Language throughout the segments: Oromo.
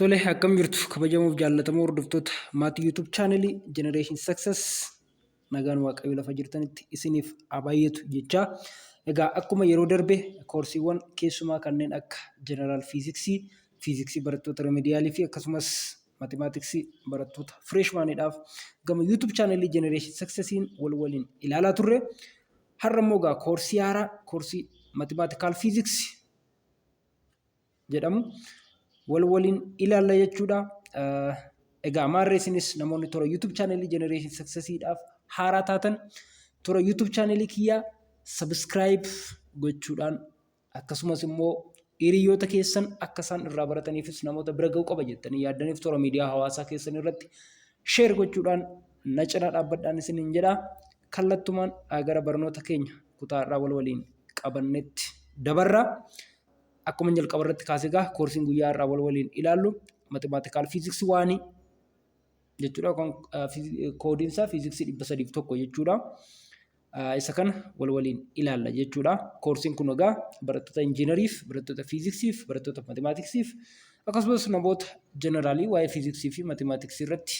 Tole, akkam jirtu kabajamuuf jaallatamoo hordoftoota maatii YouTube chaanelii Generation Success? Nagaan Waaqayyo lafa jirtanitti isiniif haa baay'atu jechaa. Egaa akkuma yeroo darbe koorsiiwwan keessumaa kanneen akka General Fiiziksii, Fiiziksii barattoota remediyaalii fi akkasumas Maatimaatiksii barattoota freshmaniidhaaf gama YouTube chaanelii Generation Successiin wal waliin ilaalaa turre. Har'a immoo egaa koorsii haaraa, koorsii Mathematical Physics jedhamu wal waliin ilaalla jechuudha. Egaa maarree isinis namoonni toora YouTube chaanelii Generation Successiidhaaf haaraa taatan toora YouTube chaanelii kiyyaa subscribe gochuudhaan, akkasumas immoo hiriyoota keessan akka isaan irraa barataniifis namoota bira ga'uu qaba jettanii yaaddaniif toora miidiyaa hawaasaa keessan irratti share gochuudhaan na cinaa dhaabbadhaan isiniin jedha. Kallattumaan gara barnoota keenya kutaa irraa wal waliin qabannetti dabarra. Akkuma jalqaba irratti kaase egaa koorsiin guyyaa har'aa wal waliin ilaallu mathematical physics waanii jechuudha. Yookaan koodiin isaa fiiziksii 301 jechuudha. Isa kana wal waliin ilaalla jechuudha. Koorsiin kun egaa barattoota injiinariif, barattoota fiiziksiif, barattoota maatimaatiksiif, akkasumas namoota jeneraalii waa'ee fiiziksii fi maatimaatiksii irratti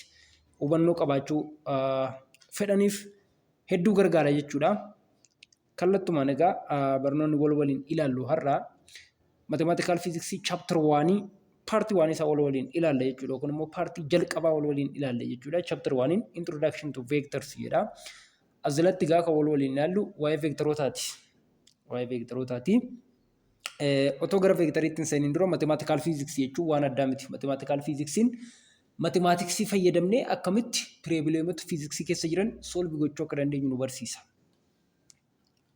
hubannoo qabaachuu fedhaniif hedduu gargaara jechuudha. Kallattumaan egaa barnoonni wal waliin ilaallu har'a mathematical physics chapter 1 part 1 isaa wal waliin ilaalla jechuudha. Kun immoo paartii jalqabaa wal waliin ilaalla jechuudha. Chapter 1 introduction to vectors jedha. As jalatti egaa kan wal waliin ilaallu waa'ee veektarootaati. Waa'ee veektarootaati. Otoo gara veektariitti hin seeniin dura mathematical physics jechuun waan addaa miti. Mathematical physics'n mathematicsii fayyadamnee akkamitti piroobleemota fiiziksii keessa jiran solve gochuu akka dandeenyu nu barsiisa.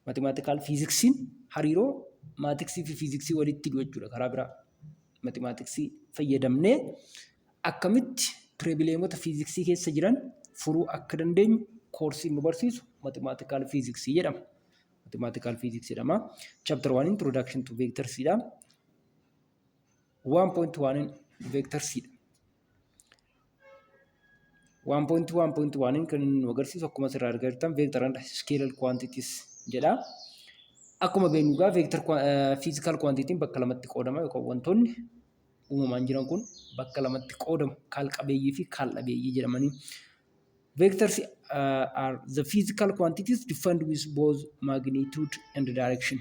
Mathematical physics'n hariiroo maatiksii fi fiiziksii walitti hidhu jechuudha karaa biraa. Mathematicsii fayyadamnee akkamitti piroobleemota fiiziksii keessa jiran furuu akka dandeenyu koorsiin nu barsiisu mathematical physics jedhama. Mathematical physics jedhama. Chapter 1 introduction to vectors dha. 1.1 vectors dha. 1.1.1 kan inni nu agarsiisu akkuma asirraa argaa jirtan vector and scalar quantities jedha. Akkuma beeknu egaa vector physical quantityin bakka lamatti qoodama, yookaan wantoonni uumamaan jiran kun bakka lamatti qoodamu, kaal-qabeeyyii fi kaal-dhabeeyyii jedhamanii. Vectors are the physical quantities defined with both magnitude and direction.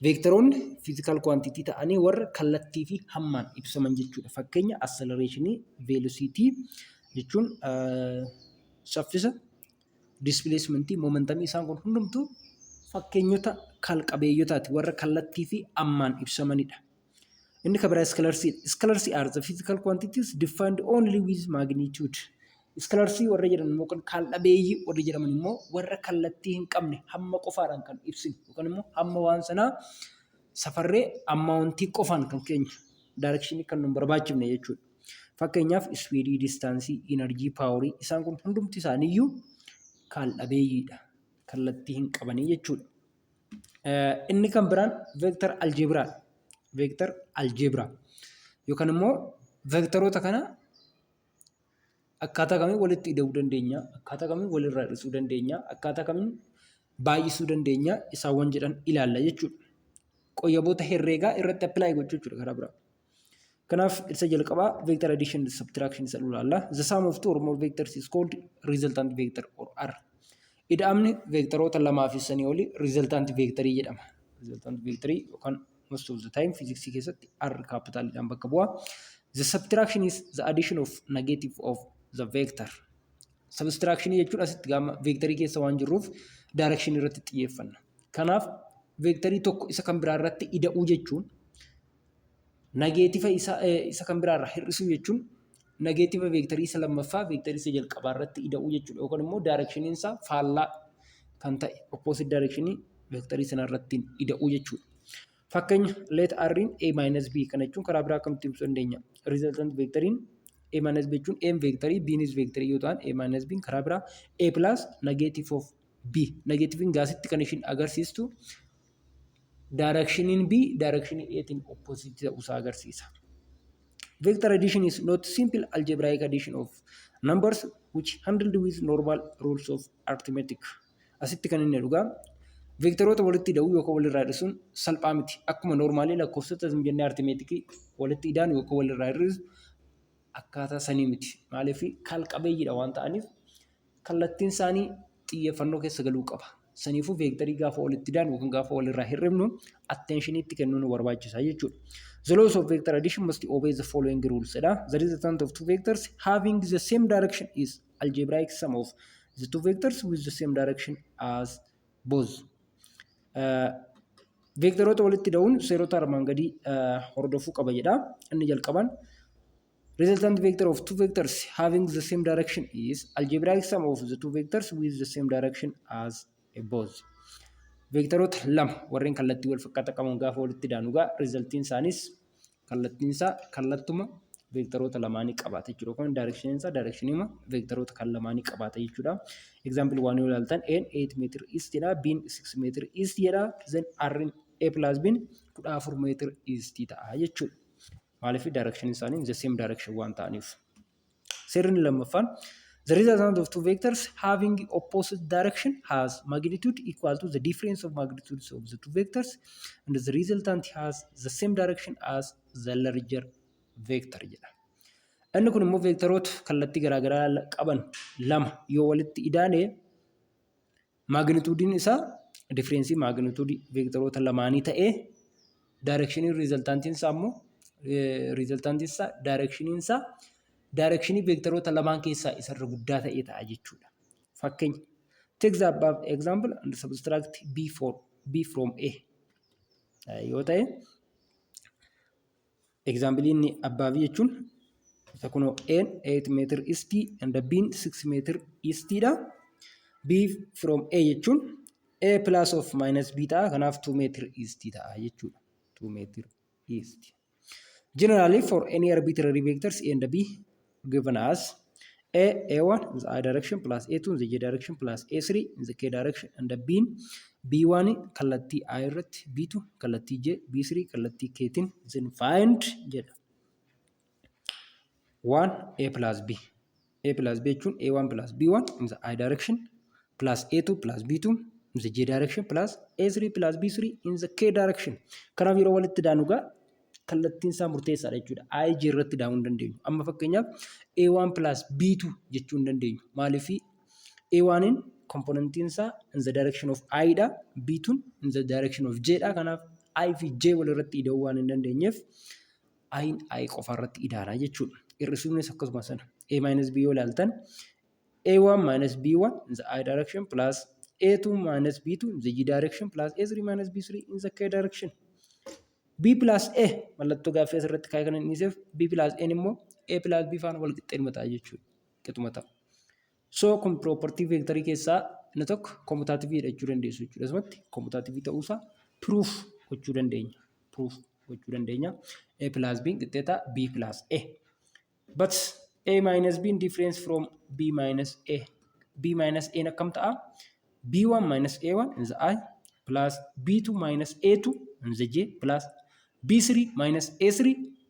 Veektaroonni physical quantity ta'anii warra kallattii fi hammaan ibsaman jechuudha. Fakkeenya acceleration, velocity jechuun saffisa, displacement, momentum, isaan kun hundumtuu fakkeenyota kalqabeeyyotaati, warra kallattii fi hammaan ibsamanidha. Inni kan biraa scalarsii. Scalars are the physical quantities defined only with magnitude. Scalarsii warra jedhaman immoo, kan kaaldhabeeyyii warra jedhaman immoo, warra kallattii hin qabne, hamma qofaadhaan kan ibsinu yookaan immoo hamma waan sanaa safarree amountii qofaan kan keenyu, directionii kan nu barbaachifne jechuudha. Fakkeenyaaf speedii, distanceii, energy, powerii, isaan kun hundumti isaaniiyyuu kaaldhabeeyyiidha. Kallattii hin qabanii jechuudha. Inni kan biraan vector algebra. Vector algebra yookaan immoo veektaroota kana akkaataa kamiin walitti hidhuu dandeenya, akkaataa kamiin walirraa hir'isuu dandeenya, akkaataa kamiin baay'isuu dandeenya isaawwan jedhan ilaalla jechuudha. Qoyyaboota herreegaa irratti apply gochuu jechuudha karaa biraa. Kanaaf isa jalqabaa vector addition and subtraction isa ilaalla. The sum of two or more vectors is called resultant vector or R. Ida'amni veektaroota lamaa fi sanii olii resultant vectorii jedhama. Resultant vectorii yookaan most of the time fiiziksii keessatti R capitaliidhaan bakka bu'a. The subtraction is the addition of negative of the vector. Subtraction jechuun asitti gama veektarii keessa waan jirruuf direction irratti xiyyeeffanna. Kanaaf veektarii tokko isa kan biraa irratti ida'uu jechuun negative isa kan biraa irraa hir'isuu jechuun negative veektarii isa lammaffaa veektarii isa jalqabaa irratti ida'uu jechuudha. Yookaan immoo directioniin isaa faallaa kan ta'e, opposite directionii veektarii sana irratti ida'uu jechuudha. Fakkeenya, let R'n A minus B, kana jechuun karaa biraa akkamitti ibsuu dandeenya? Resultant veektoriin A minus B jechuun A veektarii, B'nis veektarii yoo ta'an, A minus B karaa biraa A plus negative of B. Negativein gaasitti kan ishiin agarsiistu directioniin B directionii A'tiin opposite ta'uusaa agarsiisa. Vector addition is not simple algebraic addition of numbers which handled with normal rules of arithmetic. Asitti kan inni dhugaa Veektaroota walitti ida'uu yookaan walirraa hir'isuun salphaa miti. Akkuma normaalii lakkoofsota jennee arithmeticii walitti ida'an yookaan walirraa hir'isu akkaataa sanii miti. Maaliif? Kalqabeeyyiidha waan ta'aniif kallattiin isaanii xiyyeeffannoo keessa galuu qaba. Saniifuu veektarii gaafa walitti ida'an yookaan gaafa walirraa hir'ifnu attentioniitti kennuu nu barbaachisa jechuudha. The laws of vector addition must obey the following rules jedha. The resultant of two vectors having the same direction is algebraic sum of the two vectors with the same direction as both. Veektaroota walitti ida'uun seerota armaan gadii hordofuu qaba jedha. Inni jalqaban, resultant vector of two vectors having the same direction is algebraic sum of the two vectors with the same direction as a both. Veektaroota lama warreen kallattii wal fakkaataa qaban gaafa walitti idaanu gaa resultiin isaanis kallattiin isaa kallattuma veektaroota lamaanii qabaata jechuudha. Yookaan directioniin isaa directioniima veektaroota kan lamaanii qabaata jechuudha. Example waan yoo ilaaltan, A 8 meter east jedha, B 6 meter east jedha, then R A plus B 14 meter east ta'a jechuudha. Maaliif? Direction isaanii the same direction waan ta'aniif. Seerri lammaffaan, the resultant of two vectors having opposite direction has magnitude equal to the difference of magnitudes of the two vectors, and the resultant has the same direction as the larger vector jedha. Inni kun immoo veektaroota kallattii garaagaraa qaban lama yoo walitti idaane magnitudeiin isaa differenceii magnitudeii veektaroota lamaanii ta'ee directionii resultantiin isaa immoo resultantiin isaa directioniin isaa directionii veektaroota lamaan keessaa isarra guddaa ta'e ta'a jechuudha. Fakkeenya, take the above example and subtract B for B from A yoo ta'e, example inni above jechuun isa kunoo A 8 meter east and B 6 meter east dha. B from A jechuun A plus of minus B ta'a, kanaaf 2 meter east ta'a jechuudha. 2 meter east. Generally, for any arbitrary vectors A and B given as A, A1 in the I direction plus A2 in the J direction plus A3 in the K direction, and B, B1 kallattii I irratti, B2 kallattii J, B3 kallattii K tiin, then find jedha. 1, A plus B. A plus B jechuun A1 plus B1 in the I direction plus A2 plus B2 in the J direction plus A3 plus B3 in the K direction. Kanaaf yeroo walitti daanu gaa kallattiin isaa murteessaadha jechuudha. I J irratti daanuu hin dandeenyu. Amma fakkeenyaaf A1 plus B2 jechuu hin dandeenyu. Maaliif? A1in componentiin isaa in the direction of I dha. B2 in the direction of J dha. Kanaaf I fi J walirratti ida'uu waan hin dandeenyeef I I qofa irratti idaana jechuudha. Hir'isuunis akkasuma sana. A minus B yoo ilaaltan, A1 minus B1 in the I direction plus A2 minus B2 in the J direction plus A3 minus B3 in the K direction. B plus A mallattoo gaaffii asirratti kaa'ee kan inni dhiiseef B plus A immoo A plus B faana wal qixxeedhuma ta'a jechuudha. Qixxuma ta'a. So kun property veektarii keessaa inni tokko commutativeiidha jechuu dandeessu jechuudha. Asumatti commutativeii ta'uusaa proof gochuu dandeenya. Proof gochuu dandeenya. A plus B qixxeeta B plus A. But A minus B difference from B minus A. B minus A akkam ta'a? B1 minus A1 in the I plus B2 minus A2 in the J plus B3 minus A3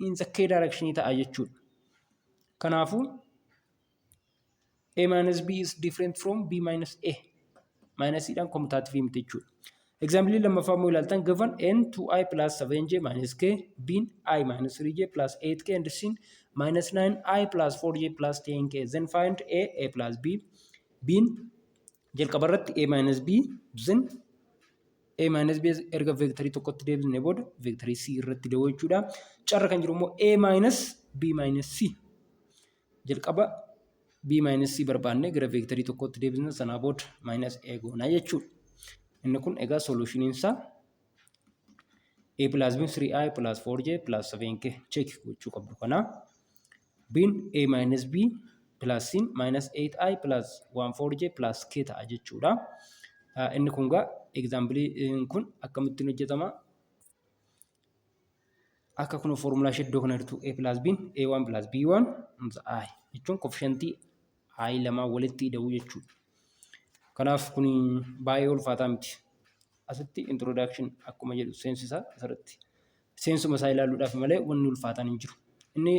in the K direction ta'a jechuudha. Kanaafuu A minus B is different from B minus A. Minusiidhaan commutativeii miti jechuudha. Example lammaffaa immoo ilaaltan, given N 2i plus 7j minus k, B I minus 3j plus 8k, and C minus 9i plus 4j plus 10k, then find A, A plus B. B jalqaba irratti A minus B, then A minus B erga veektarii tokkotti deebisnee booda veektarii C irratti da'uu jechuudha. Carra kan jiru immoo A minus B minus C. Jalqaba B minus C barbaannee gara veektarii tokkotti deebisna, sanaa booda minus A goonaa jechuudha. Inni kun egaa solutioniin isaa A plus B 3i plus 4j plus 7k, check gochuu qabdu kana. B A minus B plus C minus 8i plus 14j plus k ta'a jechuudha. Inni kun gaa exampleiin kun akkamittiin hojjetama? Akka kun foormulaa ishee iddoo kana jirtu A plus B A1 plus B1 I jechuun coefficientii I lamaa walitti ida'uu jechuudha. Kanaaf kun baay'ee ulfaataa miti. Asitti introduction akkuma jedhu seensi isaa asirratti seensuma isaa ilaaluudhaaf malee wanni ulfaataan hin jiru. Inni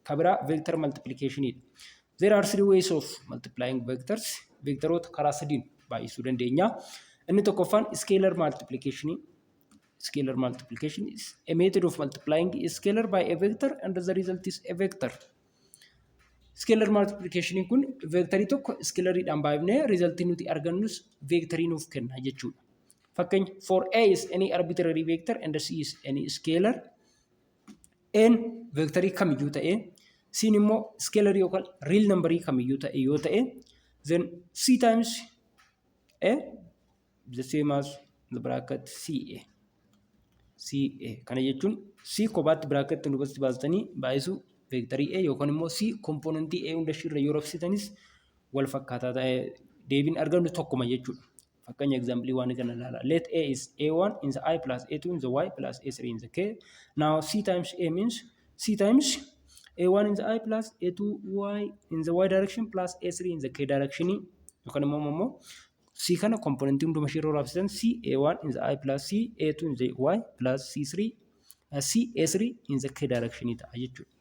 kabiraa vector multiplicationidha. There are three ways of multiplying vectors. Vectoroota karaa sadiin baay'isuu dandeenya. Inni tokkoffaan scalar multiplication. Scalar multiplication is a method of multiplying a scalar by a vector and the result is a vector. Scalar multiplication kun vectorii tokko scalariidhaan baay'ifnee resultii nuti argannus vectorii nuuf kenna jechuudha. Fakkeenya, for A is any arbitrary vector and C is any scalar. A'n vectorii kamiyyuu ta'ee, C'n immoo scalarii yookaan real numberii kamiyyuu ta'e yoo ta'e, then C times A the same as the bracket CA. CA kana jechuun C kophaatti bracket duubatti baastanii baay'isuu vectorii A yookaan immoo C componentii A hunda ishiirra yoo rabsitanis wal fakkaataa ta'e, deebiin argannu tokkuma jechuudha. Fakkeenya example waan kana ilaala. Let A is A1 in the I plus A2 in the Y plus A3 in the K. Now C times A means C times A1 in the I plus A2 Y in the Y direction plus A3 in the K direction, yookaan immoo C kana componentii hunduma ishee yeroo raabsitan C A1 in the I plus C A2 in the Y plus C3 C A3 in the K direction ta'a jechuudha.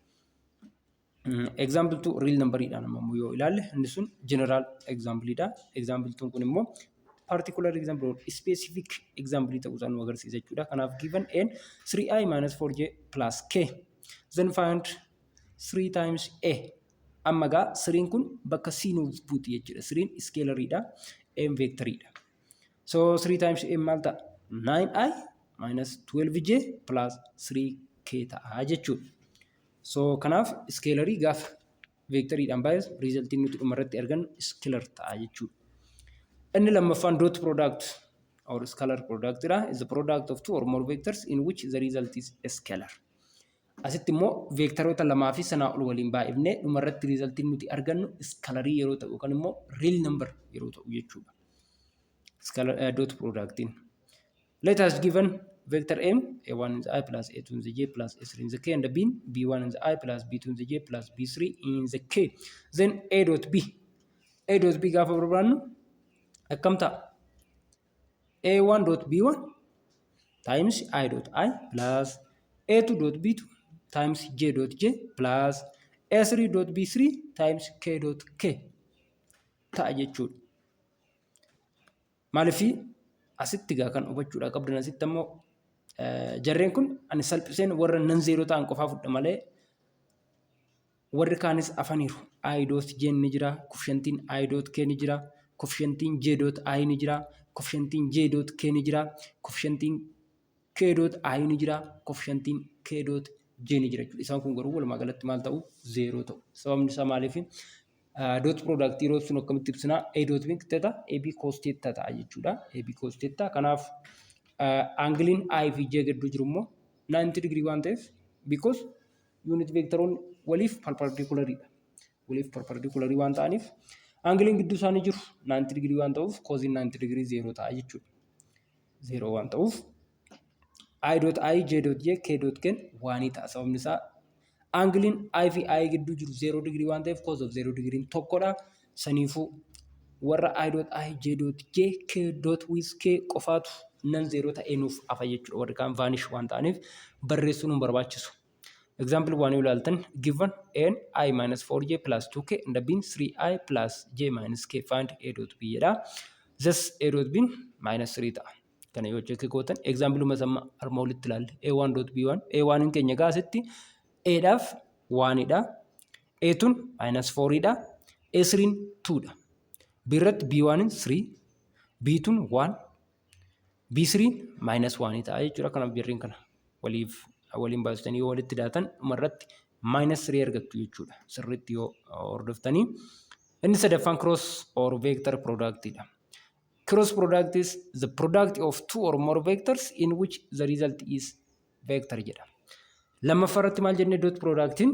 Example 2 real number dhaan ammoo yoo ilaalle, inni sun general example dha. Example 2 kun immoo particular example or specific example ta'uu isaa nu agarsiisa jechuudha. Kanaaf given n 3i minus 4j plus k, then find 3 times a. Amma gaa 3 kun bakka c nuuf buuti jechuudha. 3 scalariidha. M vectoriidha. So 3 times a maal ta'a? 9i minus 12j plus 3k ta'a jechuudha. So kanaaf scalarii gaafa vectoriidhaan baay'is resultiin nuti dhumarratti argannu scalar ta'a jechuudha. Inni lammaffaan dot product or scalar product dha. Is the product of two or more vectors in which the result is a scalar. Asitti immoo vectoroota lamaa fi sanaa ol waliin baay'ifnee dhumarratti resultiin nuti argannu scalarii yeroo ta'u yookaan immoo real number yeroo ta'u jechuudha. Scalar dot productiin. Let us given vector m a1 in the I plus a2 in the j plus a3 in the k and b b1 in the I plus b2 in the j plus b3 in the k. Then a dot b. A dot b gaafa barbaannu akkam ta'a? A1 dot b1 times I dot I plus a2 dot b2 times j dot j plus a3 dot b3 times k dot k ta'a jechuudha. Maaliifii asitti gaa kan hubachuudha qabdan, asitti ammoo jarreen kun ani salphiseen warra non zero ta'an qofaa fudha malee warri kaanis afaniiru. I dot j ni jira, coefficientiin I dot k ni jira, coefficientiin j dot I ni jira, coefficientiin j dot k ni jira, coefficientiin k dot I ni jira, coefficientiin k dot j ni jira jechuudha. Isaan kun garuu walumaa galatti maal ta'u? Zero ta'u. Sababni isaa maaliif? Dot product yeroo sun akkamitti ibsinaa? A dot B theta AB cos theta ta'a jechuudha. AB cos theta. Kanaaf angleiin I fi J gidduu jiru immoo 90 degree waan ta'eef, because unit vectoroonni waliif perpendicularidha. Waliif perpendicularii waan ta'aniif angleiin gidduu isaanii jiru 90 degree waan ta'uuf cosiin 90 degree zero ta'a jechuudha. Zero waan ta'uuf I dot I, J dot J, K dot K one ta'a. Sababni isaa angleiin I fi I gidduu jiru 0 degree waan ta'eef cos of 0 degree tokkodha. Saniifuu warra I dot I, J dot J, K dot with K qofaatu non zero ta'ee nuuf hafa jechuudha. Warri kaan vanish waan ta'aniif barreessuun nu barbaachisu. Example waan yoo ilaaltan, given n I minus 4j plus 2k and b 3i plus j minus k, find a dot b jedha. Thus a dot b minus 3 ta'a. Kana yoo check gootan example samma arma olitti ilaalle a1 dot b1, a1 in keenya gaasitti a dhaaf 1 dha. A2 minus 4 dha. A3 2 dha. B irratti b1 3, b2 1, b3 minus 1 ta'a jechuudha. Kanaaf jarreen kana waliif waliin baasitanii yoo walitti daatan dhumarratti minus 3 argattu jechuudha. Sirriitti yoo hordoftanii. Inni sadaffaan cross or vector product dha. Cross product is the product of two or more vectors in which the result is vector jedha. Lammaffaa irratti maal jennee? Dot productiin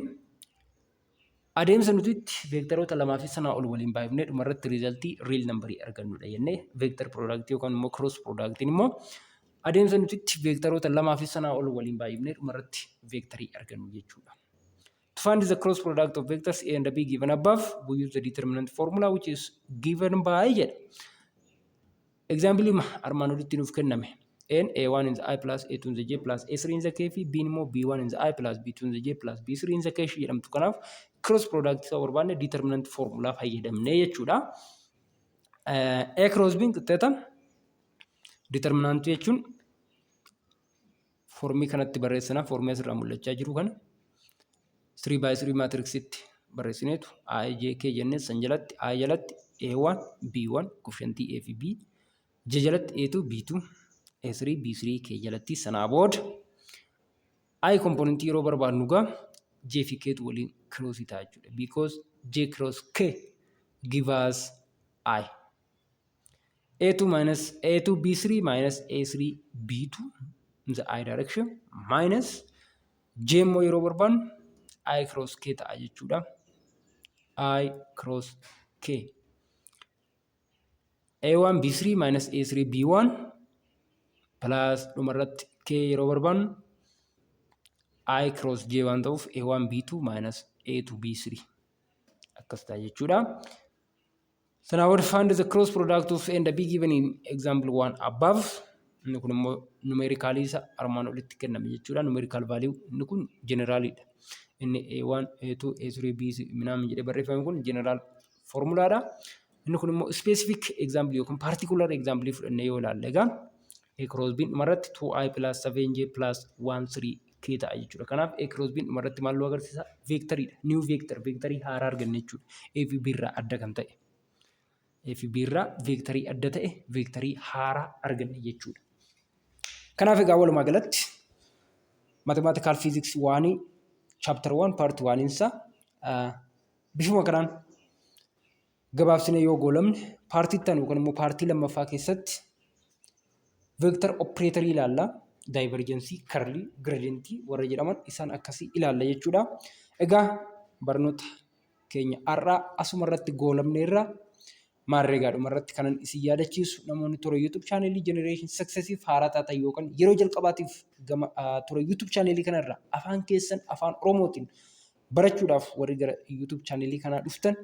adeemsa nuti itti vectoroota lamaa fi sanaa ol waliin baay'ifnee dhumarratti resultii real numberii argannudha jennee. Vector product yookaan immoo cross productiin immoo adeemsa nuti itti vectoroota lamaa fi sanaa ol waliin baay'ifnee dhumarratti vectorii argannu jechuudha. To find the cross product of vectors A and B given above, we use the determinant formula which is given by jedha. Example armaan olitti nuuf kenname. N A1 in the I plus A2 in the J plus A3 in the K fi B immoo B1 in the I plus B2 in the J plus B3 in the K jedhamtu. Kanaaf cross product isaa barbaanne determinant formula fayyadamnee jechuudha. A cross B qixxeeta Determinantii jechuun formii kanatti barreessina. Formii asirraa mul'achaa jiru kana 3 by 3 matrixitti barreessineetu I, J, K jennee san jalatti I jalatti A1, B1, coefficientii A fi B, J jalatti A2, B2, A3, B3, K jalatti. Sanaa booda I componentii yeroo barbaadnu gaa J fi K tu waliin crossii ta'a jechuudha. Because J cross K give us I. A2 minus A2 B3 minus A3 B2 in the I direction minus J immoo yeroo barbaadnu I cross K ta'a jechuudha. I cross K. A1 B3 minus A3 B1 plus dhumarratti K yeroo barbaadnu I cross J waan ta'uuf A1 B2 minus A2 B3 akkas ta'a jechuudha. Sanaa booda find the cross product of A and B given in example 1 above. Inni kun immoo numericalii isa armaan olitti kenname jechuudha. Numerical value inni kun generalidha. Inni A1, A2, A3, B minaamin jedhee barreeffame kun general formulaadha. Inni kun immoo specific example yookiin particular example fudhannee yoo ilaalle, egaa A cross B dhumarratti 2i plus 7j plus 1 3 k ta'a jechuudha. Kanaaf A cross B dhumarratti maal nu agarsiisa? Vectoriidha. New vector, vectorii haaraa arganne jechuudha. A fi B irraa adda kan ta'e. A fi B irraa vectorii adda ta'e, vectorii haaraa arganne jechuudha. Kanaaf egaa walumaa galatti mathematical physics 1 chapter 1 part 1 insa bifuma kanaan gabaabsine yoo goolamne, partii itti aanu yookaan immoo partii lammaffaa keessatti vector operatorii ilaalla. Divergenceii, curlii, gradientii warra jedhaman isaan akkasii ilaalla jechuudha. Egaa barnoota keenya har'aa asuma irratti goolabneerra. Maarree egaa dhumarratti kanan isin yaadachiisu, namoonni toora YouTube channelii Generation Successiif haaraa taatan yookaan yeroo jalqabaatiif gama toora YouTube channelii kanarra afaan keessan afaan Oromootiin barachuudhaaf warri gara YouTube channelii kanaa dhuftan,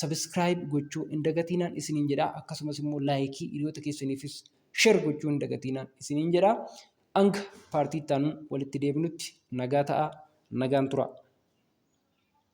subscribe gochuu hin dagatiinaan isiniin jedha. Akkasumas immoo likeii, hiriyoota keessaniifis share gochuu hin dagatiinaan isiniin jedha. Hanga partii itti aanuun walitti deebinutti nagaa ta'a, nagaan tura.